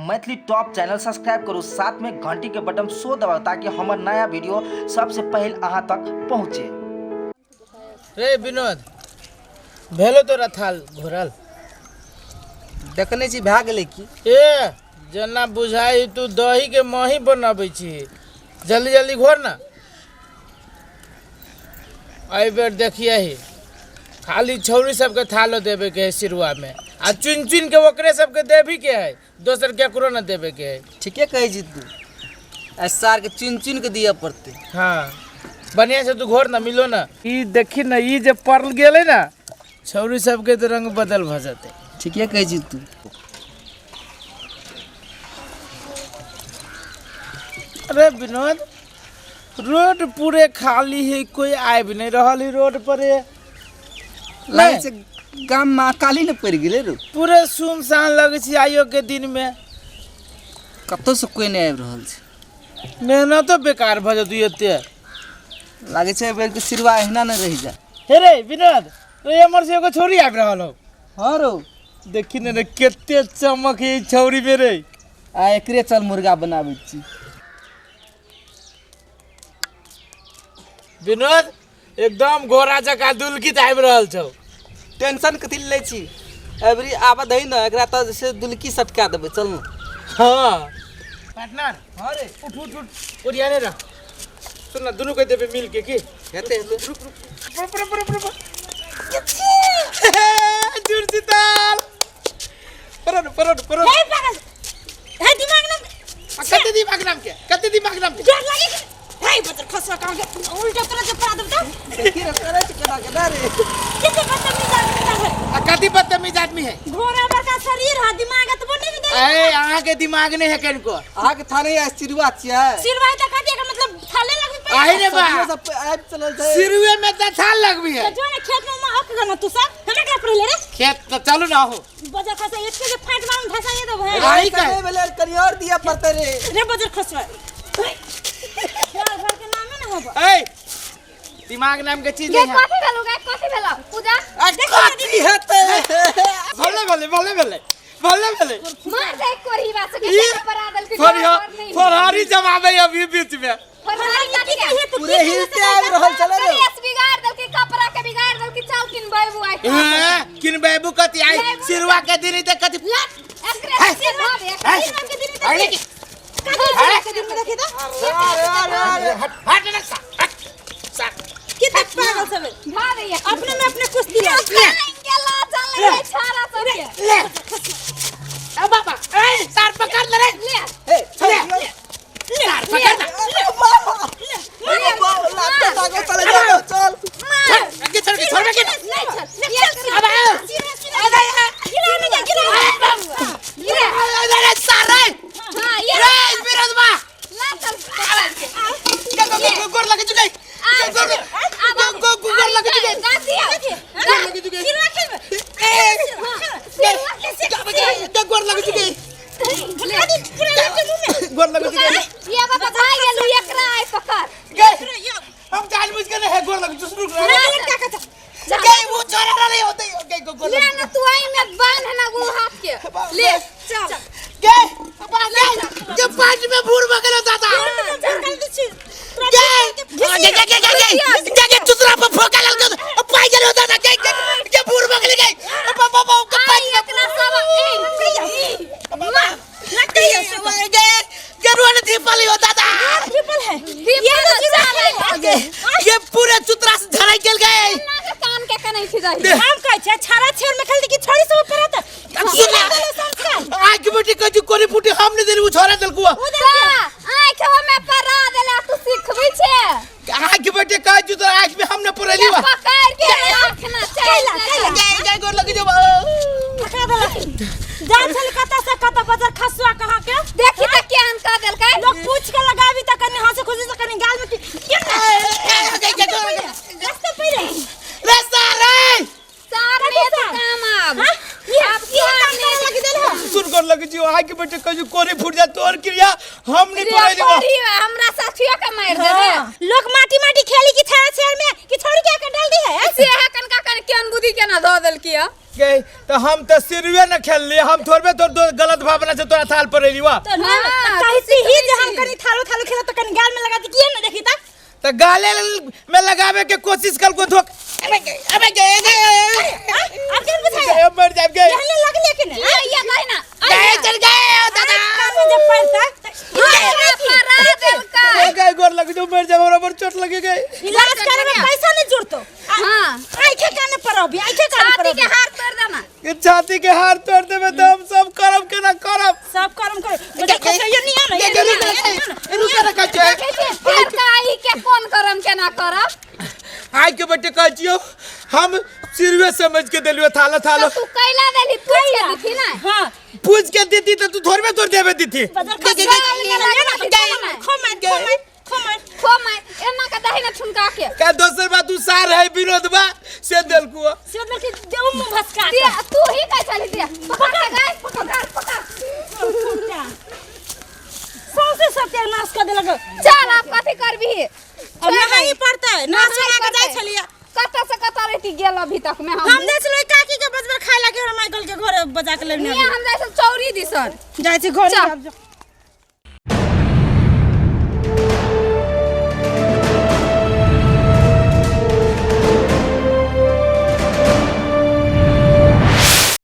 Maithili top channel subscribe करू, साथ में घंटी के बटन सो दबाउ ताकि हमर नया वीडियो सबसे पहले अहाँ तक पहुँचे। रे विनोद, भेलो तोरा थाल घोरल? देखने छी भए गेलै की? ए जेना बुझाई तू दही के मही बनाबै छी, जल्दी जल्दी घोर ना। एहि बेर देखिए खाली छौरी सबके थालो देवे के है सिरुआ में, आ चुन चुन के ओकरे सबके देवी के है, दोसर केकरो न देवे के है। ठीके कहै छी तू, आ सार के चुन चुन के दिअ पड़तै। हाँ बढ़िया से तू घोर ना, मिलो ना। ई देखी ना, ई जे पड़ल गेलै ना, छौरी सबके तो रंग बदल भ जेतै। ठीके कहै छी तू। अरे विनोद, रोड पूरे खाली है, कोई आबि नहीं रहल है रोड पर। लागै छै गाम में अकाली ने पड़ि गेलै रो, पूरे सुनसान लगै छै आइयो के दिन में, कतौ से कोई नहि आबि रहल छै। मेहनतो बेकार भऽ जेतौ एते। लागै छै एहि बेर के सिरवा एहिना नहि रहि जाय। हे रे विनोद, रे हमर से एगो छौरी आबि रहल हौ। हाँ रो, देखी ने रे कते चमक है ई छौरी में रे। आ एकरे चल मुर्गा बनाबै छी। विनोद एकदम घोड़ा जकाँ दुलकित आबि रहल छौ। टेंशन कथी लै छी, अबरी आबऽ दही ने एकरा, तऽ से दुलकी सटका देबै। चल ने। हाँ पार्टनर। हाँ रे, उठ उठ उठ, ओरियाने रह। सुन ना, दुनू के देबै मिल के की हेतै? हेतै। रुक रुक, पर पर पर पर जुड़ जिताल परन परन परन। हे पागल, हे दिमाग ना कते दिमाग नाम के, कते दिमाग नाम के डर लागे कि हे बच्चा खसवा कहाँ के उल्टा तोरा जे पड़ा देब त। देखी रे, करै छै केना केना रे। कितने बदतमीज आदमी है। आ कति बदतमीज आदमी है। घोड़ा बड़का शरीर है, दिमाग एतबो नहीं दे। ए अहाँ के दिमाग नहीं है कनको। अहाँ के थाने आ सिरुआ छियै? सिरवाई त कथी एकर मतलब थाले लगबी पे। आहि रे बा, सब्जियो सब आबि चलल छै। सिरुए में त थाल लगबी है। तो जो ने खेत में महक गना तू सब हमरा का पड़ले रे। खेत त चलू ना हो। बजर खसा एक के फाट मारू धसा ये देब है। आहि का कहे भेलै, कनि और दिअ पड़तै रे। रे बजर खसवा यार, घर के नामे ना होबा। ए दिमाग नाम के चीज ये नहीं है। कथी भेलो गे, कथी भेलो पूजा? आ कथी हेतै? भले भले भले भले भले भले। मार जाए कोरी बात से ई के पर आदल के घर नहीं। फरहारी जमावे अभी बीच में। फरहारी कथी के तू पूरे हिलते आबि रहल छलै रे। ड्रेस बिगाड़ देल की, कपड़ा के बिगाड़ देल की, चल किनबै बुआ। हैं किनबै कथी आई सिरवा के दिन त कथी? एकरे सिरवा दे, सिरवा के दिन अरे देखी कथी के दिन में देखी त। अरे अरे अरे, हट हट ना सा, हट सा। कितने पागल सब है। धा दे ये। अपने में अपने कुश्ती लड़। के ला चल ले छाड़ा सब के। ले ए बाबा, ए सार पकड़ ले रे। ले हे छोड़ दियौ। सार पकड़ ना। अरे बाप, लाते लागल चले जाओ, चल। छोड़ आगे, छोड़ के छोड़ के। नहीं चल। अब आओ। गिरा में जा, गिरा ले अरे सार रे। हां ये रे विरोध बा ला चल पकड़ के। गो गो गोर लगे चुके, गोर गो गो गोर लगे चुके, गोर लगे चुके। सिरवा खेल। सिरवा के गो गोर लगे चुके, गोर लगे चुके। ये बाबा भाई गेलू, एकरा आइ पकड़। गए हम जानबूझ के नहीं है, गोर लगे चुके रुक गए, वो छोरा नहीं होते गए, गो गोर ले लगे ना तू आई में बांध ना वो हाथ के। ले चल गए गए के पाँच में भूर बगल दादा गए गए गए गए गए गए गए चुतरा पर फोका लग गए, पाई गेलो दादा। गए गए के भूर बगल गए बाबा बाबा के आई पाँच में एकरा सब ए गए गए गरुआ ने धीपली हो दादा। ट्रिपल है। ये तो गए ये पूरे चुतरा से झराई गेल गए। ना के कान के कनै छी दही। हम कहै छै छाड़ा छेड़ में खेलती कि छोड़ी सब ऊपर आता। सुन ले, आँख बेटी कथी कोरी फूटी हम नहीं देली, वो छोरा देल कुआ। आँख हमे परा देला, तू सिखबै छै। आँख बेटे कह जो तो आँख में हमने पड़ेली बा। पकड़ के रखना कैला चाहिए। कैला गए गए गोर लगी जो। पकड़ा देला जा छल कता से कता बजर खसुआ कहाँ के। देखी त केहन कह देलकै। लोग पूछ के लगाबी त कनी हंसे खुशी से कनी गाल में के गए गए गोर लगी। रास्ता पे रे। रे सारे सार में तो काम आब। हां ये ये काम करे लगी देल हो। सुन गोर लगी जो आँख बेटे कह जो कोरी फूट जा तोर क्रिया हम नहीं पड़ेली बा। रे हमरा साथियो के मार देबे। लोग माटी माटी खेली कि छाड़ा छेड़ में कि छोड़ी के के डाल दी है। से है कनका कन केहन बुद्धि केना धऽ देलकी है। गई तो हम तो सिरवे न खेलली, हम थोड़बे तोर गलत भावना से तोरा थाल पर एली वा। तो ना हाँ, तो तू कही ही जे हम सिखबै छी। कनी थालो थालो खेला तो कनी गाल में लगा दी किए ना देखी ता। तो गाले में लगावे के कोशिश कल को धोक अबे गए अबे गए गए। अब केन बुझाए? मर जाब गए। यहने लगले कि ने? ये ये कहि ना। गए चल गए ओ दादा। कान में जब पड़ता हमरा परा देलका। गए गए गोर लग जो मर जाब, हमरा पर चोट लगे गए। इलाज करे में पैसा नहीं जुड़तो। हाँ। आइखे काने पर अभी आइखे काने पर छाती के अभी। हार तोड़ देना। ये छाती के हार तोड़ देबे तो हम सब करब के ना करब। सब करम कर बच्चा खसैयो नहीं आना गे, गे, रुक ना, रुक ना, कहै छियै। देखै छियै फेर काही के कोन करम केना करब। आइ के बेटे कहै छियौ हम सिरवे समझ के देलियो थालो थालो। तो तू कैला देली पूछ के दिखी ना। हां पूछ के दीदी तो तू थोड़बे तोड़ देबे दीदी। बजर खसैयो नहीं आना खो मार खो मार खो मार खो मार एना के दही ना ठुनका के। का दोसर बात तू सार है विनोद बा से देलकू। से मतलब कि देव मुंह भसका दे तू ही कैसा ली दे पकड़ के गाय पकड़ पकड़। सौंसे सत्यानाश कर देलक। चल अब कथी करबी? अब नहाई पड़तै, नहा सोना के जाइ छलियै। कतऽ से कतऽ रहती गेल अभी तक में हम। हम जाइ छलियै काकी के बजबर खाय लागे, हमरा माइकल के घरे बजा के लेने। हम जाइ छल चौरी दिसन। जाइ छी घरे। चल।